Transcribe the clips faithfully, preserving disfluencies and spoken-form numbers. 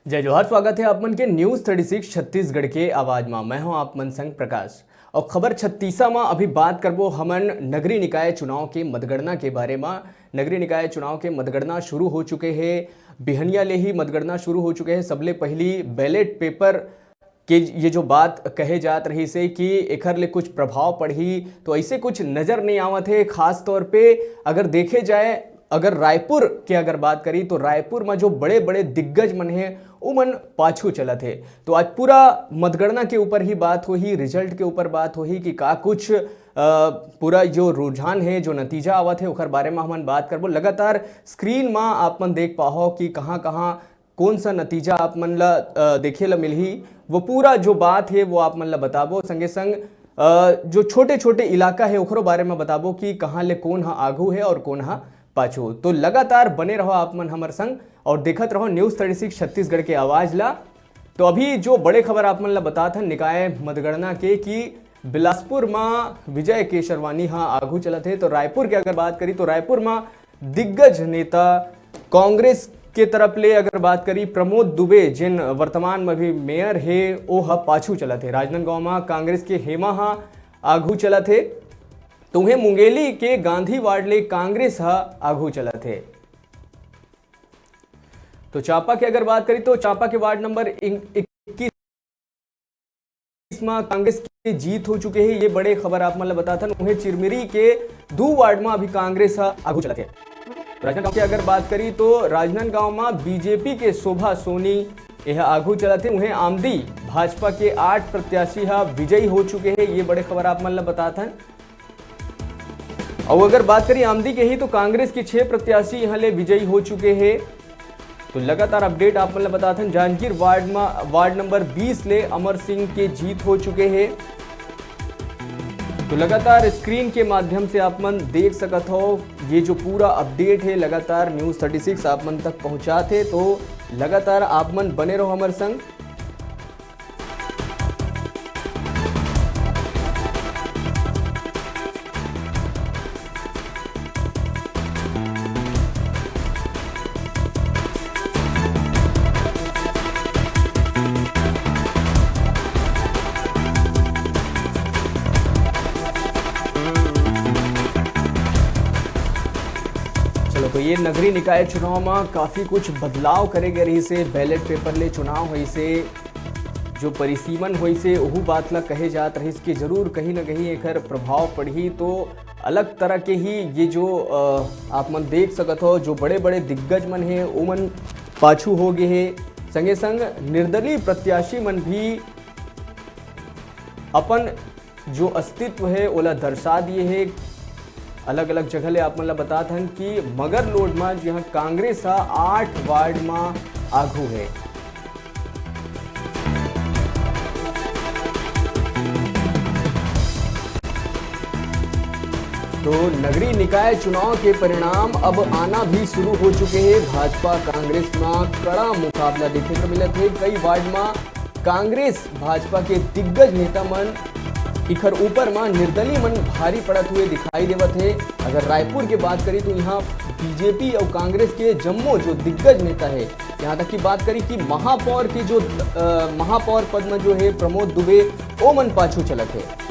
जय जोहार, स्वागत हे आप मन के News Thirty Six छत्तीसगढ़ के आवाज मा। मैं हूं आप मन संग प्रकाश। अउ खबर छत्तीसा मा अभी बात करबो हमन नगरीय निकाय चुनाव के मतगणना के बारे मा। नगरीय निकाय चुनाव के मतगणना शुरू हो चुके हे, बिहनिया ले ही मतगणना शुरू हो चुके हे। सबले पहिली ballot paper के ये जो बात कहे जात रहिस हे कि एखर ले कुछ प्रभाव पड़ही, तो ऐसे कुछ नजर नहीं आवत हे। खास तौर पे अगर देखे जाए, अगर रायपुर के अगर बात करी, तो रायपुर में जो बड़े-बड़े दिग्गज मन हे, उमन पाछू चलत हे। तो आज पूरा मतगणना के ऊपर ही बात होही, result के ऊपर बात होही कि का कुछ, अ, पूरा जो रुझान हे, जो नतीजा आवत हे, ओकर बारे में हमन बात करबो। लगातार screen मा आप मन देख पाहो कि कहाँ-कहाँ कौन सा नतीजा आप मन ला, अ, देखे ला मिलही, वो पूरा जो बात हे, वो आप मन ला बताबो। संगे संग, अ, जो छोटे-छोटे इलाका हे, ओकरो बारे में बताबो कि कहाँ ले कौन हा आगू हे और कौन हा पाछू। तो लगातार बने रहो आप मन हमर संग और देखत रहो News Thirty Six छत्तीसगढ़ के आवाज ला। तो अभी जो बड़े खबर आप मन ला बतात हन निकाय मतगणना के, कि बिलासपुर मा विजय केशरवानी हा आगू चलत हे। तो रायपुर के अगर बात करी, तो रायपुर मा दिग्गज नेता कांग्रेस के तरफ ले अगर बात करी, प्रमोद दुबे, जिन वर्तमान में भी मेयर हे, ओ ह पाछू चलत हे। राजनांदगांव मा कांग्रेस के हेमा हा आगू चलत हे, तो उहें मुंगेली के गांधी वार्ड ले कांग्रेस हा आगू चलत हे। तो चांपा के अगर बात करी, तो चांपा के वार्ड नंबर इक्कीस मा कांग्रेस के जीत हो चुके हे, ये बड़े खबर आप मन ल बतात हन। उहें चिरमिरी के दू वार्ड मा अभी कांग्रेस ह आगू चलत हे। राजनांदगांव के अगर बात करी, तो राजनांदगांव मा बीजेपी के शोभा सोनी एह आगू चलत हे। उहें आमदी भाजपा के आठ प्रत्याशी ह विजयी हो चुके हे, ये बड़े खबर आप मन ल बतात हन। अउ अगर बात करी आमदी के ही, तो कांग्रेस के छह प्रत्याशी यहाँ ले विजयी हो चुके हे। तो लगातार update आप मन ल बतात हन। जांजगीर वार्ड मा, वार्ड नंबर बीस ले अमर सिंह के जीत हो चुके हे। तो लगातार screen के माध्यम से आप मन देख सकत हो, ये जो पूरा update हे, लगातार News Thirty Six आप मन तक पहुँचात हे। तो लगातार आप मन बने रहो हमर संग। चलो, तो ये नगरीय निकाय चुनाव मा काफी कुछ बदलाव करे गए रहिस हे, ballot paper ले चुनाव होइस हे, जो परिसीमन होइस हे, ओहू बात ला कहे जात रहिस कि जरूर कहीं ना कहीं एकर प्रभाव पड़ही। तो अलग तरह के ही ये जो, अ, आप मन देख सकत हो, जो बड़े-बड़े दिग्गज मन हे, ओमन पाछू हो गए हे। संगे संग निर्दलीय प्रत्याशी मन भी अपन जो अस्तित्व हे, ओला दर्शा दिए हे। अलग-अलग जगह ले आप मन ला बतात हन कि मगरलोड मा जिहां कांग्रेस ह आठ वार्ड मा आघू हे। तो नगरीय निकाय चुनाव के परिणाम अब आना भी शुरू हो चुके हे। भाजपा कांग्रेस मा कड़ा मुकाबला देखे को मिलत हे। कई वार्ड मा कांग्रेस भाजपा के दिग्गज नेता मन इखर ऊपर मा निर्दलीय मन भारी पड़त हुए दिखाई देवत हे। अगर रायपुर के बात करी तो यहाँ बीजेपी और कांग्रेस के जम्मो जो दिग्गज नेता हे, यहाँ तक की बात करी कि महापौर के जो, अ, महापौर पद में जो हे प्रमोद दुबे, ओ मन पाछू चलत हे।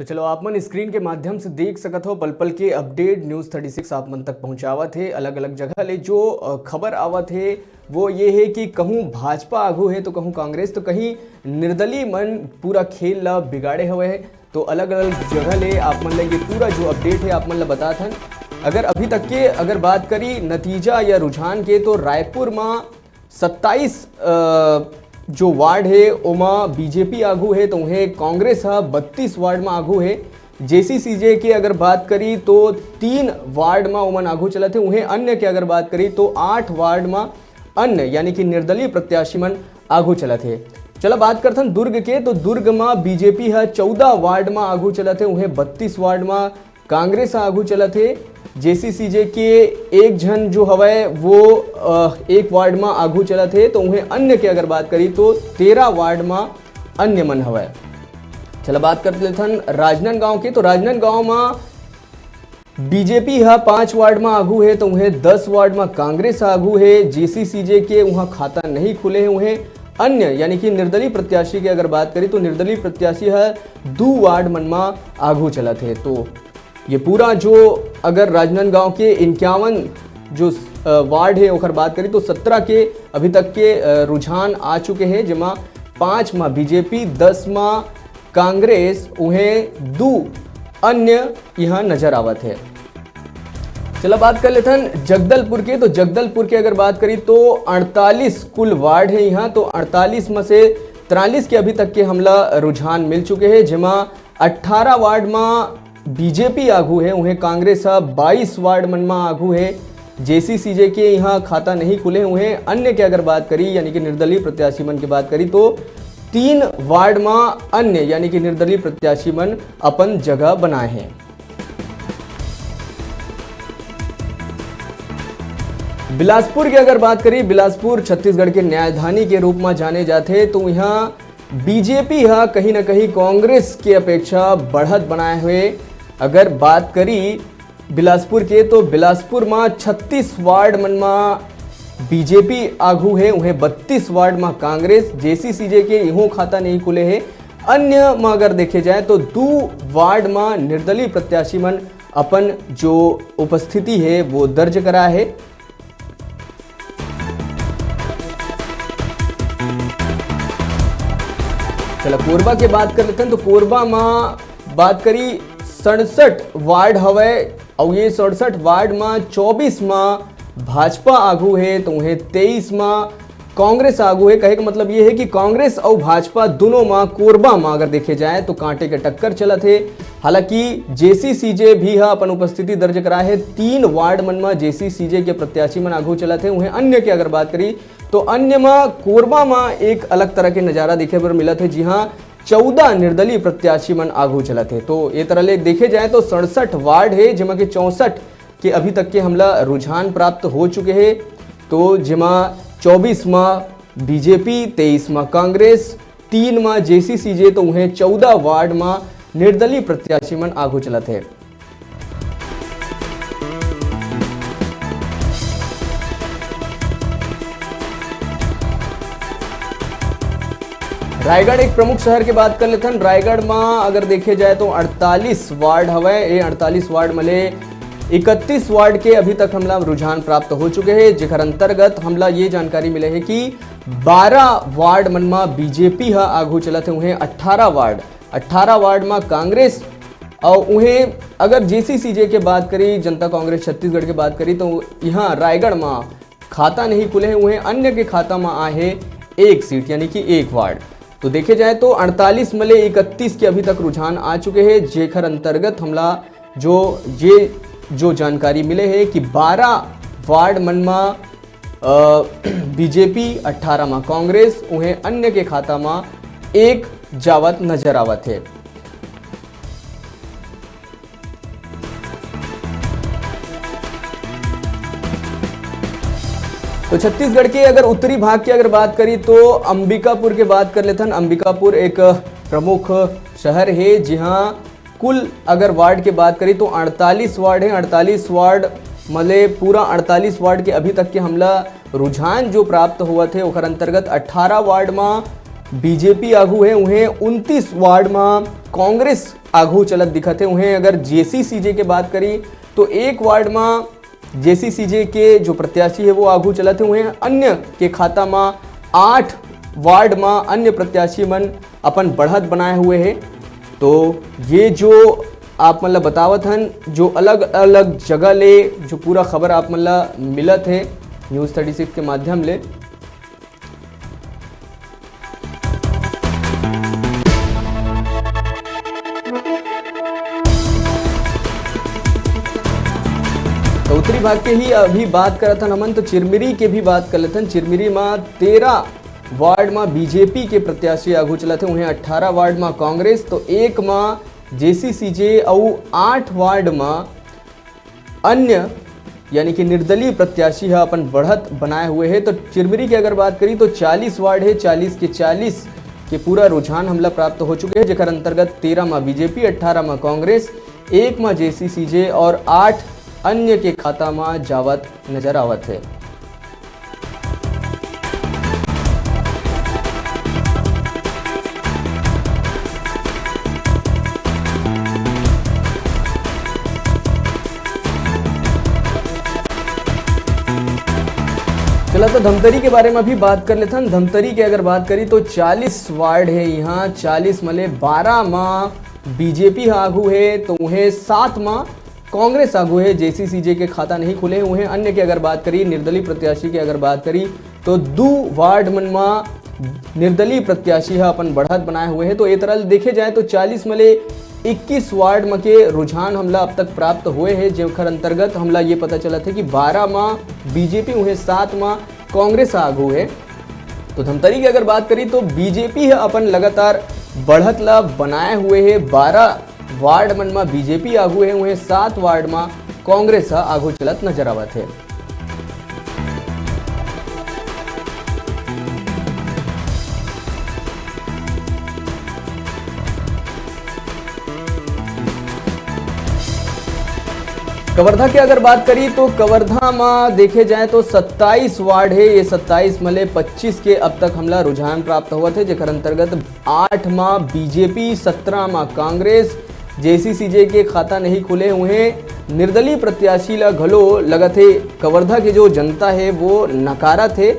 चलो, आप मन स्क्रीन के माध्यम से देख सकत हो, पल पल के अपडेट न्यूज़ थर्टी सिक्स आप मन तक पहुंचावत हे। अलग अलग जगह ले जो अ, खबर आवत हे, वो ये हे कि कहूँ भाजपा आगू हे तो कहूँ कांग्रेस, तो कहीं निर्दलीय मन पूरा खेल ला बिगाड़े हवे हे। तो अलग अलग जगह ले आप मन ला ये पूरा जो अपडेट हे, आप मन ला बतात हन। अगर अभी तक के अगर बात करी नतीजा या रुझान के, तो रायपुर में सत्ताईस अ, जो वार्ड हे, ओमा बीजेपी आगू हे, तो उहें कांग्रेस ह बत्तीस वार्ड म आगू हे। जेसीसीजे के अगर बात करी, तो तीन वार्ड म ओमन आगू चलत हे। उहें अन्य के अगर बात करी, तो आठ वार्ड म अन्य, यानी कि निर्दलीय प्रत्याशी मन आगू चलत हे। चला बात करथन दुर्ग के, तो दुर्ग म बीजेपी ह चौदह वार्ड म आगू चलत हे, उहें बत्तीस वार्ड म कांग्रेस ह आगू चलत हे। जेसीसीजे के एक झन जो हवय, वो अ, एक वार्ड म आगू चलत हे, तो उहें अन्य के अगर बात करी, तो तेरह वार्ड म अन्य मन हवय। चला बात कर लेथन राजनांदगांव के। तो राजनांदगांव म बीजेपी ह पांच वार्ड म आगू हे, तो उहें दस वार्ड म कांग्रेस ह आगू हे। जेसीसीजे के उहां खाता नहीं खुले हे। उहें अन्य, यानी कि निर्दलीय प्रत्याशी के अगर बात करी, तो निर्दलीय प्रत्याशी ह दू वार्ड मन म आगू चलत हे। तो ये पूरा जो अगर राजनांदगांव के इक्यावन जो अ, वार्ड हे, ओकर बात करी, तो सत्रह के अभी तक के अ, रुझान आ चुके हे, जेमा पांच म बीजेपी, दस म कांग्रेस, उहें दू अन्य इहां नजर आवत हे। चला बात कर लेथन जगदलपुर के। तो जगदलपुर के अगर बात करी, तो अड़तालीस कुल वार्ड हे इहां, तो अड़तालीस में से तिरालीस के अभी तक के हमला रुझान मिल चुके हे, जेमा अट्ठारह वार्ड म बीजेपी आगू हे, उहें कांग्रेस ह बाईस वार्ड मन म आगू हे। जेसीसीजे के इहां खाता नहीं खुले, उहें अन्य के अगर बात करी, यानी कि निर्दलीय प्रत्याशी मन की बात करी, तो तीन वार्ड म अन्य, यानी कि निर्दलीय प्रत्याशी मन अपन जगह बनाए हे। बिलासपुर की अगर बात करी, बिलासपुर छत्तीसगढ़ के न्यायधानी के रूप में जाने जाते, तो यहाँ बीजेपी ह कहीं ना कहीं कांग्रेस के अपेक्षा बढ़त बनाए हुए। अगर बात करी बिलासपुर के, तो बिलासपुर म छत्तीस वार्ड मन म बीजेपी आगू हे, उहें बत्तीस वार्ड म कांग्रेस। जेसीसीजे के इहों खाता नहीं खुले हे। अन्य म अगर देखे जाए, तो दू वार्ड म निर्दलीय प्रत्याशी मन अपन जो उपस्थिति हे, वो दर्ज करा हे। चला, कोरबा के बात कर लेथन, तो कोरबा म बात करी, सड़सठ वार्ड हवय, अउ ये सड़सठ वार्ड म चौबीस म भाजपा आगू हे, तो उहें तेईस म कांग्रेस आगू हे। कहे का मतलब ये हे कि कांग्रेस अउ भाजपा दोनों म कोरबा म अगर देखे जाए, तो कांटे के टक्कर चलत हे। हालांकि जेसीसीजे भी ह अपन उपस्थिति दर्ज कराए हे। तीन वार्ड मन म जेसीसीजे के प्रत्याशी मन आगू चलत हे। उहें अन्य के अगर बात करी, तो अन्य म कोरबा म एक अलग तरह के नजारा देखे बर मिलत हे, जिहां चौदह निर्दलीय प्रत्याशी मन आगू चलत हे। तो ये तरह ले देखे जाए, तो सड़सठ वार्ड हे, जेमा के चौसठ के अभी तक के हमला रुझान प्राप्त हो चुके हे। तो जेमा चौबीस म बीजेपी, तेईस म कांग्रेस, तीन म जेसीसीजे, तो उहें चौदह वार्ड म निर्दलीय प्रत्याशी मन आगू चलत हे। रायगढ़ एक प्रमुख शहर के बात कर लेथन। रायगढ़ म अगर देखे जाए, तो अड़तालीस वार्ड हवय। ये अड़तालीस वार्ड म ले इकतीस वार्ड के अभी तक हमला रुझान प्राप्त हो चुके हे, जेकर अंतर्गत हमला ये जानकारी मिले हे कि बारह वार्ड मन म बीजेपी ह आगू चलत हे, उहें अट्ठारह वार्ड, अट्ठारह वार्ड म कांग्रेस। अउ उहें अगर जेसीसीजे के बात करी, जनता कांग्रेस छत्तीसगढ़ के बात करी, तो इहां रायगढ़ म खाता नहीं खुले हे, उहें अन्य के खाता म आए हे एक सीट, यानी कि एक वार्ड। तो देखे जाए, तो अड़तालीस म ले इकतीस के अभी तक रुझान आ चुके हे, जेकर अंतर्गत हमला जो ये जो जानकारी मिले हे कि बारह वार्ड मन म बीजेपी, अट्ठारह म कांग्रेस, उहें अन्य के खाता म एक जावत नजर आवत हे। तो छत्तीसगढ़ के अगर उत्तरी भाग की अगर बात करी, तो अंबिकापुर के बात कर लेथन। अंबिकापुर एक प्रमुख शहर हे, जिहां कुल अगर वार्ड के बात करी, तो अड़तालीस वार्ड हे। अड़तालीस वार्ड म ले पूरा अड़तालीस वार्ड के अभी तक के हमला रुझान जो प्राप्त होवत हे, ओकर अंतर्गत अट्ठारह वार्ड म बीजेपी आगू हे, उहें उनतीस वार्ड म कांग्रेस आगू चलत दिखत हे। उहें अगर जेसीसीजे के बात करी तो एक वार्ड म जेसीसीजे के जो प्रत्याशी हे वो आगू चलत हे, उहें अन्य के खाता म आठ वार्ड म अन्य प्रत्याशी मन अपन बढ़त बनाए हुए हे। तो ये जो आप मन ल बतावत हन, जो अलग-अलग जगह ले जो पूरा खबर आप मन ल मिलत हे न्यूज़ थर्टी सिक्स के माध्यम ले। तो उत्तरी भाग के ही अभी बात करत हन हमन, तो चिरमिरी के भी बात कर लेथन। चिरमिरी म तेरह वार्ड म बीजेपी के प्रत्याशी आगू चलत हे, उहें अट्ठारह वार्ड म कांग्रेस, तो एक म जेसीसीजे अउ आठ वार्ड म अन्य यानी कि निर्दलीय प्रत्याशी ह अपन बढ़त बनाए हुए हे। तो चिरमिरी के अगर बात करी तो चालीस वार्ड हे, चालीस के चालीस के पूरा रुझान हमला प्राप्त हो चुके हे, जेकर अंतर्गत तेरह म बीजेपी, अट्ठारह म कांग्रेस, एक म जेसीसीजे और आठ अन्य के खाता म जावत नजर आवत हे। चला तो धमतरी के बारे में भी बात कर लेथन। धमतरी के अगर बात करी तो चालीस वार्ड हे, यहाँ चालीस मले बारह म बीजेपी ह आगू हे, तो उहें सात म कांग्रेस आगू हे। जेसीसीजे के खाता नहीं खुले हे। उहें अन्य के अगर बात करी, निर्दलीय प्रत्याशी के अगर बात करी, तो दू वार्ड मन म निर्दलीय प्रत्याशी ह अपन बढ़त बनाए हुए हे। तो ए तरह ले देखे जाए तो चालीस म ले इक्कीस वार्ड म के रुझान हमला अब तक प्राप्त हुए हे, जेकर अंतर्गत हमला ये पता चलत हे कि बारह म बीजेपी, उहें सात म कांग्रेस आगू हे। तो धमतरी के अगर बात करी तो बीजेपी ह अपन लगातार बढ़त ला बनाए हुए हे। बारह वार्ड मन म बीजेपी आगू हे, उहें सात वार्ड म कांग्रेस ह आगू चलत नजर आवत हे। कवर्धा के अगर बात करी तो कवर्धा म देखे जाए तो सत्ताईस वार्ड हे। ये सत्ताईस म ले पच्चीस के अब तक हमला रुझान प्राप्त होवत हे, जेकर अंतर्गत आठ म बीजेपी, सत्रह म कांग्रेस, जेसीसीजे के खाता नहीं खुले हुए। निर्दलीय प्रत्याशी ला घलो लगत हे कवर्धा के जो जनता हे वो नकारत हे।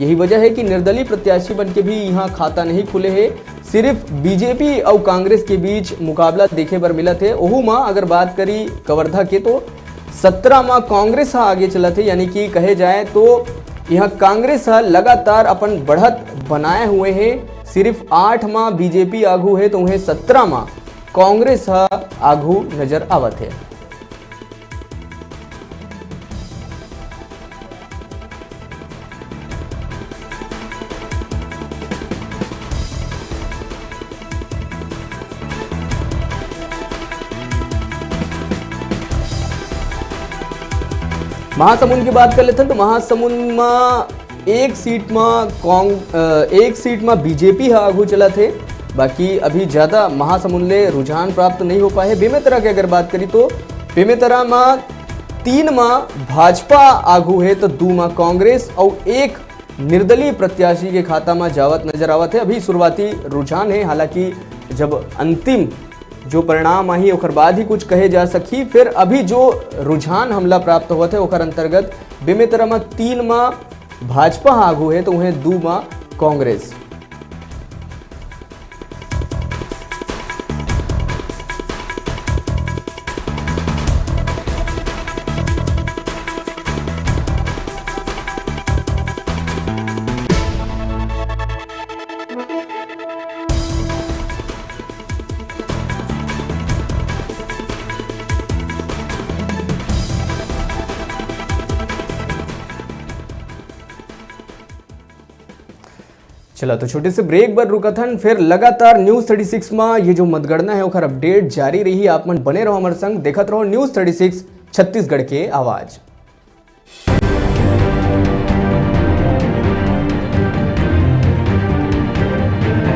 यही वजह हे कि निर्दलीय प्रत्याशी बन के भी यहाँ खाता नहीं खुले हे। सिर्फ बीजेपी अउ कांग्रेस के बीच मुकाबला देखे बर मिलत हे। ओहू म अगर बात करी कवर्धा के तो सत्रह म कांग्रेस ह आगे चलत हे, यानी कि कहे जाए तो यहाँ कांग्रेस ह लगातार अपन बढ़त बनाए हुए हे। सिर्फ आठ म बीजेपी आगू हे तो उहें सत्रह म कांग्रेस ह आगू नजर आवत हे। महासमुंद की बात कर लेथन तो महासमुंद म एक सीट म कांग-, अ, एक सीट म बीजेपी ह आगू चलत हे, बाकी अभी ज्यादा महासमुंद ले रुझान प्राप्त नहीं हो पाए हे। बेमेतरा के अगर बात करी तो बेमेतरा म तीन म भाजपा आगू हे तो दू म कांग्रेस अउ एक निर्दलीय प्रत्याशी के खाता म जावत नजर आवत हे। अभी शुरुआती रुझान हे, हालांकि जब अंतिम जो परिणाम आही ओकर बाद ही कुछ कहे जा सकही। फिर अभी जो रुझान हमला प्राप्त होवत हे ओकर अंतर्गत बेमेतरा म तीन म भाजपा ह आगू हे तो उहें दू म कांग्रेस। चला तो छोटे से ब्रेक बर रुकत हन, फिर लगातार न्यूज़ थर्टी सिक्स म ये जो मतगणना हे ओकर अपडेट जारी रही। आप मन बने रहो हमर संग, देखत रहो न्यूज़ थर्टी सिक्स छत्तीसगढ़ के आवाज़।